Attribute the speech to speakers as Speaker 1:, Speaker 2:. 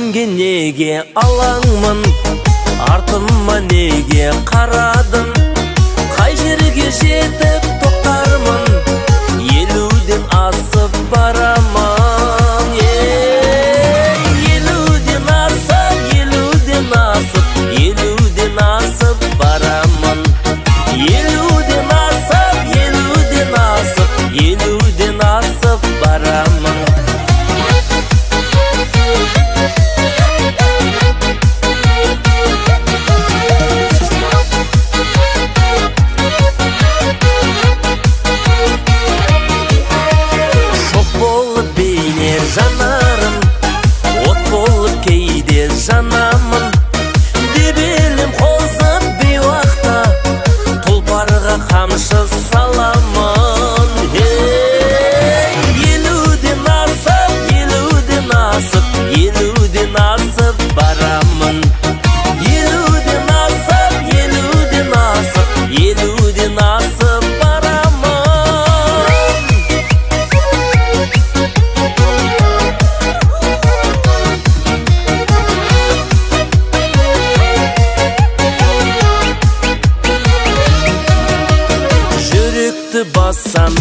Speaker 1: Өлімге неге алаңмын, артыма неге қарадым? Қай жерге жетіп тоқтармын? 50-ден асып барамын. Ей, 50-ден асып, 50-ден асып, 50-ден асып барамын. 50-ден асып, 50-ден асып, 50-ден асып барамын. Шоқ болып бейне жанарым, от болып кейде жанамын. Дебелім қозып бейуақта, тұлпарға қамшы саламын. Ей, 50-ден асып, 50-ден асып, 50-ден асып барамын. 50-ден асып, 50-ден асып, 50-ден асып барамын. Жүректі бассам